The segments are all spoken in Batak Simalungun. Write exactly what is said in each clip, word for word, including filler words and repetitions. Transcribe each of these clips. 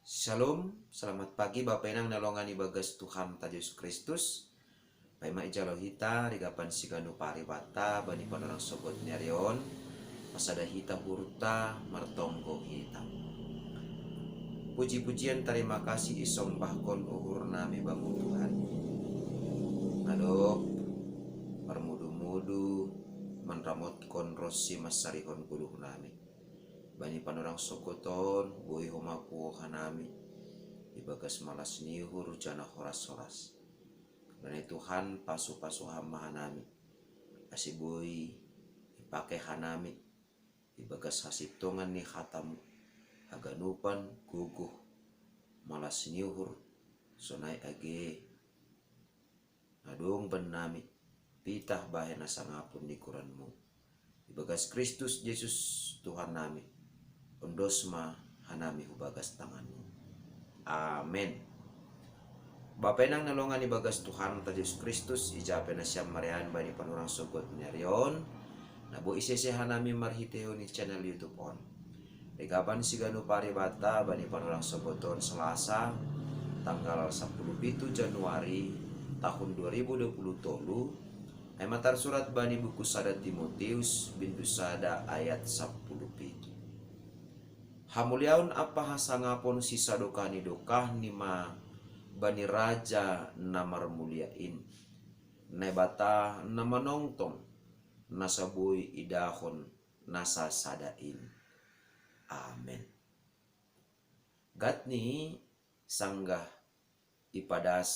Shalom, selamat pagi Bapa Inang na longan ibagas Tuhan ta Jesus Kristus. Paima ijalo hita rigapan siganu paribata bani panorang sogot ni arion, pasada hita hurta martonggo hita. Puji-pujian tarima kasih isombahkon uhur nami bamu Tuhan. Adop marmudu-mudu manramotkon ronsi mansarihon goluh nami. Bani panorang sogoton boi homa puo hanami ibagas malas ni uhur janah horas-horas. Bani Tuhan pasu-pasu hama hanami, ase boi ipake hanami ibagas hasintongan ni hatamu, haganupan gogoh, malas ni uhur, sonai age na dong bannami, pitah bahen na sangapun ni goranmu. Ibagas Kristus Jesus Tuhan nami, ondos ma hanami hubagas tanganmu. Amen. Bapa Inang na longan ibagas Tuhan ta Jesus Kristus, ija pe nasiam marianan bani panorang sogot ni arion, na boi isese hanami marhitehon ni channel YouTube on. Rigapan siganu paribata bani panorang sogoton Selasa, tanggal sapuluh pitu Januari tahun dua ribu dua puluh tolu, ai ma tarsurat bani buku sada Timoteus bindu sada ayat sapuluh pitu. Hamuliaon ampa hasangapon sisadokah ni dokahni ma bani Raja na marmulia in, Naibata na manongtong, nasa boi idahon nasa sada in. Amen. Gatni sanggah ipadas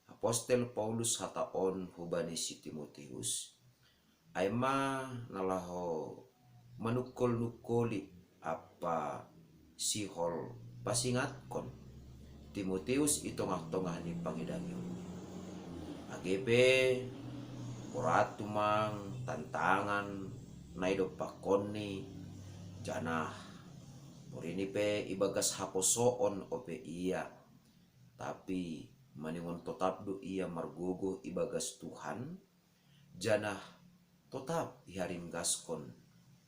Apostel Paulus hata on hubani si Timoteus, ai ma na laho manungkol-nungkoli ampa sihol pasingatkon Timoteus i tongah-tongah ni pangidangion. Age pe borat tumang tantangan na idompakkonni, janah porini pe ibagas haposoon ope ia, tapi maningon totap do ia margogoh ibagas Tuhan, janah totap iharinggaskon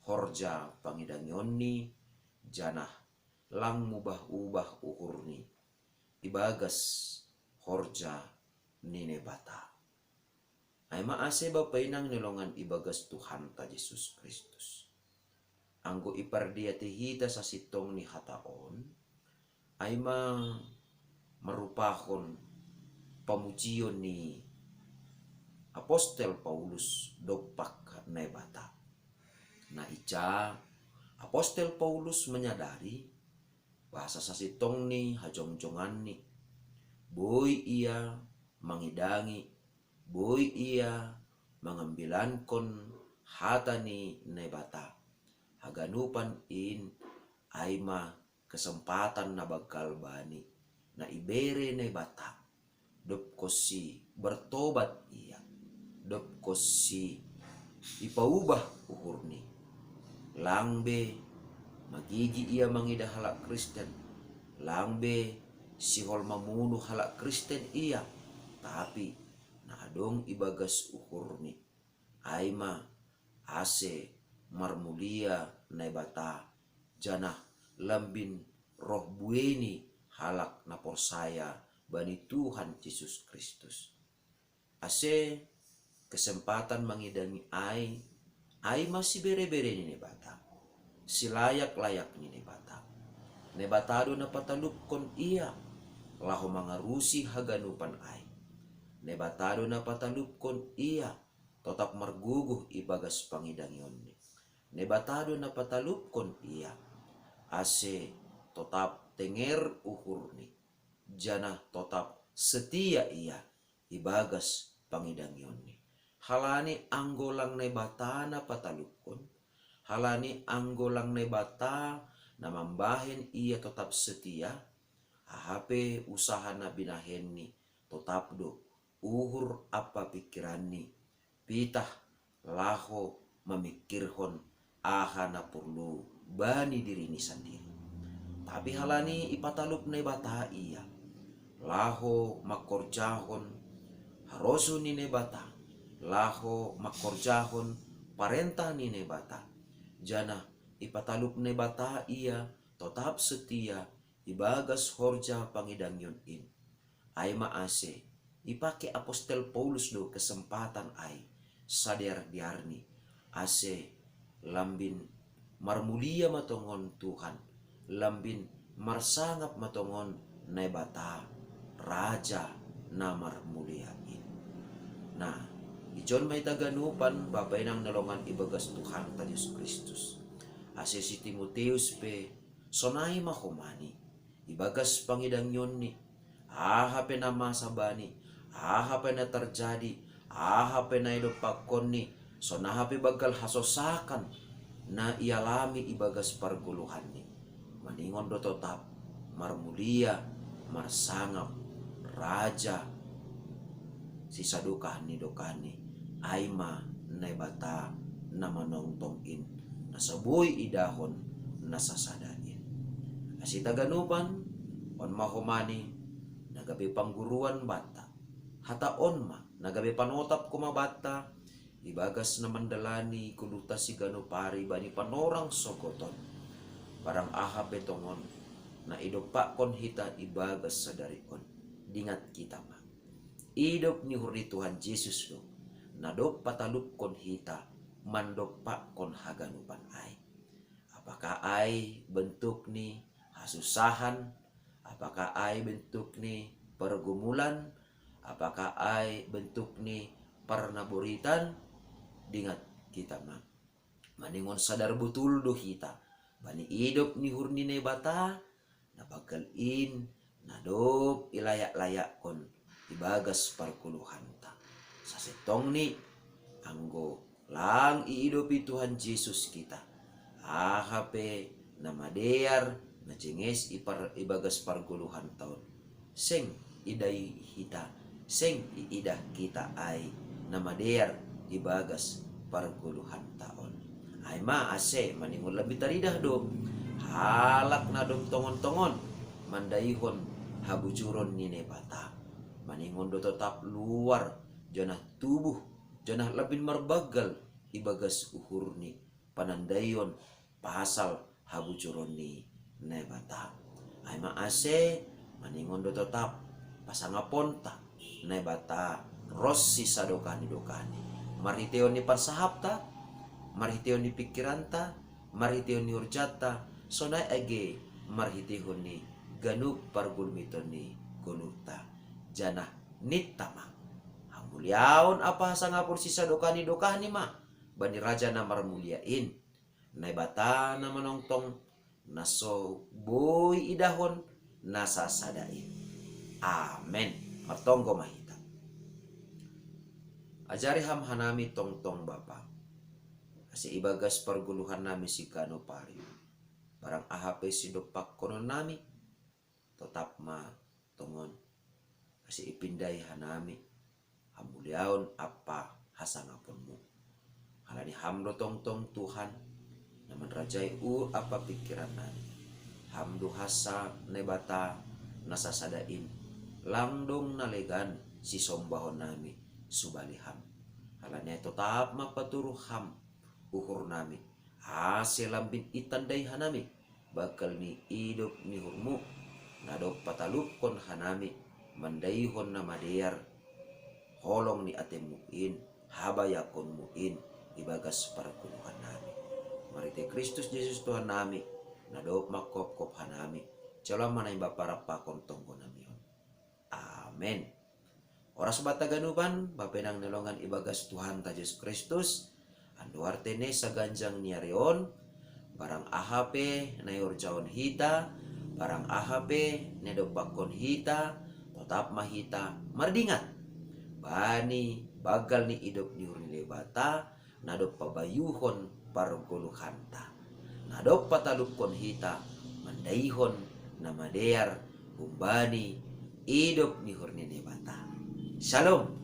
horja pangidangionni, janah lang mubah-ubah uhurni ibagas horja ni Naibata. Ai ma ase Bapa Inang na longan ibagas Tuhanta Jesus Kristus. Anggo ipardiatei hita sasintong ni hata on, ai ma marupahon pamujion ni Apostel Paulus dompak Naibata. Na ija Apostel Paulus manyadari bahasa sasintong ni hajongjonganni, boi ia mangidangi, boi ia mangambilankon hata ni Naibata. Haganupan in ai ma kesempatan na banggal bani, na ibere Naibata. Dob konsi bertobat ia, dob konsi ipaubah uhurni. Lang be magigi ia mangidah halak Kristen, lang be sihol mamunuh halak Kristen ia, tapi na adong ibagas uhurni, ai ma ase marmulia Naibata, janah lambin roh buei ni halak na porsaya bani Tuhan Jesus Kristus. Ase kesempatan mangidangi ai, ai ma sibere-bere ni Naibata, silayak-layak ni Naibata. Naibata do na patalupkon ia laho mangarusi haganupan ai. Naibata do na patalupkon ia totap margogoh ibagas pangidangionni. Naibata do na patalupkon ia, ase totap tenger uhurni, janah totap setia ia ibagas pangidangionni. Halani anggo lang Naibata na patalupkon, halani anggo lang Naibata na mambahen ia totap setia, aha pe usaha na binahenni, totap do uhur ampa pingkiranni pitah laho mamingkirhon aha na porlu bani dirini sandiri. Tapi halani ipatalup Naibata ia, laho mangkorjahon harosuh ni Naibata, laho mangkorjahon parentah ni Naibata, janah ipatalup Naibata ia totap setia ibagas horja pangidangion in. Ai ma ase ipake apostel Paulus do kesempatan ai sadear-dearni, ase lambin marmulia ma tongon Tuhan, lambin marsangap ma tongon Naibata, Raja na marmulia in. Nah, ijon ma hita ganupan, Bapa inang na longan ibagas Tuhanta Jesus Kristus, ase si Timoteus pe sonai ma homani, ibagas pangidangionni, aha pe na masa bani, aha pe na terjadi, aha pe na idompakkonni, sonaha pe banggal hasosakan na ialami ibagas pargoluhanni, maningon do totap marmulia, marsangap, Raja, sisadokahni dokahni, ai ma Naibata na manongtong in, na so boi idahon na sasada in. Ase hita ganupan, on ma homani na gabe pangguruan banta. Hata on ma na gabe panotap homa banta, ibagas na mandalani goluhta siganup ari bani panorang sogoton. Barang aha pe tongon na idompakkon hita ibagas sadari on, dingat hita ma, idop ni uhur ni Tuhan Jesus do na dob patalupkon hita mandompakkon haganupan ai. Apakah ai bentuk ni hasusahan, apakah ai bentuk ni pergumulan, apakah ai bentuk ni parnaboritan, dingat hita ma, maningon sadar botul do hita bani idop ni uhur ni Naibata, na banggal in na dob ilayak-layakkon ibagas pargoluhanta. Sasintongni, anggo lang iidopi Tuhan Jesus hita, aha pe na madear na jenges ipar-, ibagas pargoluhanta on, seng idai hita, seng iidah hita ai na madear ibagas pargoluhanta on. Ai ma ase maningon lambin taridah do halak na dob tongon-tongon mandaihon habujuron ni Naibata, maningon do totap luar, janah tubuh, janah lambin marbanggal ibagas uhurni panandaion pasal habujuron ni Naibata. Ai ma ase maningon do totap pasangaponta Naibata ronsi sadokahni-dokahni, marhiteion ni parsahapta, marhiteion ni pingkiranta, marhiteion ni horjanta, sonai age marhiteihon ni ganup pargulmiton ni goluhta. Janah ninta ma, hamuliaon ampa hasangapon sisadokahni-dokahni ma bani Raja na marmulia in, Naibata na manongtong, na so boi idahon na sasada in. Amen. Martonggo ma hita. Ajari Ham hanami tongtong, Bapa, ase ibagas pargoluhannami siganup ari, barang aha pe sidompakkononnami, totap ma tongon, ase ipindai hanami hamuliaon ampa hasangaponMu. Halani Ham do tongtong Tuhan, na manrajai uhur ampa pingkirannami. Ham do hansa Naibata na sasada in, lang dong na legan sisombahonnami subali Ham. Halani ai totap ma paturuh Ham uhurnami, ase lambin itandai hanami banggal ni idop ni uhurMu, na dob patalupkon hanami mandaihon na madear holong ni ateMu in, habayakonMu in ibagas pargoluhannami. Marhitei Kristus Jesus Tuhannami, na dob manghophop hanami, jalo ma Naibata rap pakon tonggonami on. Amen. Horas banta ganupan, Bapa inang na longan ibagas Tuhanta Jesus Kristus, andohar tene saganjang ni ari on, barang aha pe na ihorjahon hita, barang aha pe na idompakkon hita, totap ma hita mardingat bani banggal ni idop ni uhur ni Naibata, na dob pabayuhon pargoluhanta, na dob patalupkon hita mandaihon na madear humbani idop ni uhur ni Naibata. Shalom.